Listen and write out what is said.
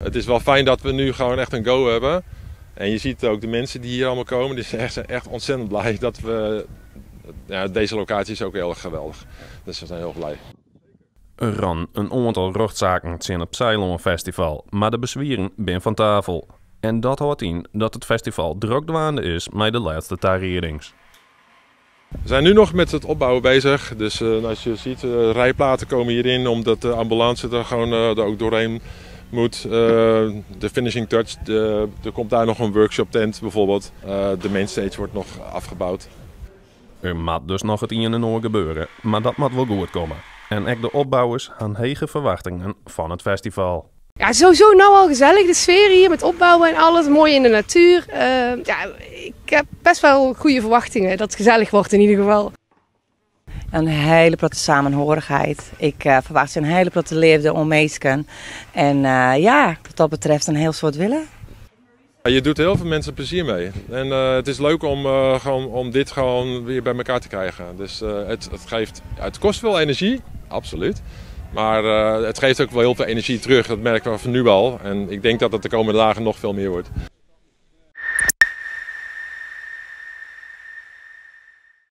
Het is wel fijn dat we nu gewoon echt een go hebben. En je ziet ook de mensen die hier allemaal komen, die zijn echt ontzettend blij dat we... Ja, deze locatie is ook heel erg geweldig. Dus we zijn heel blij. Er ran in oantal rjochtsaken tsjin it Saailân Festival, mar de beswieren binne fan tafel. En dat hâldt yn dat it festival drok dwaande is mei de lêste tariedings. We zijn nu nog met het opbouwen bezig. Dus als je ziet, rijplaten komen hierin omdat de ambulance er gewoon er ook doorheen moet. De finishing touch, er komt daar nog een workshop tent bijvoorbeeld. De mainstage wordt nog afgebouwd. Der moat dus noch it ien en oar gebeure, mar dat moat wol goed komme. En ek de opbouwers ha hege ferwachtingen fan it festival. Ja, sowieso nou al gezellig. De sfeer hier met opbouwen en alles. Mooi in de natuur. Ja, ik heb best wel goede verwachtingen dat het gezellig wordt in ieder geval. Een hele protte samenhorigheid. Ik verwacht een hele protte leafde om minsken. En ja, wat dat betreft een heel soad wille. Je doet heel veel mensen plezier mee. En het is leuk om dit gewoon weer bij elkaar te krijgen. Dus het kost veel energie, absoluut. Maar het geeft ook wel heel veel energie terug. Dat merken we van nu al. En ik denk dat het de komende dagen nog veel meer wordt.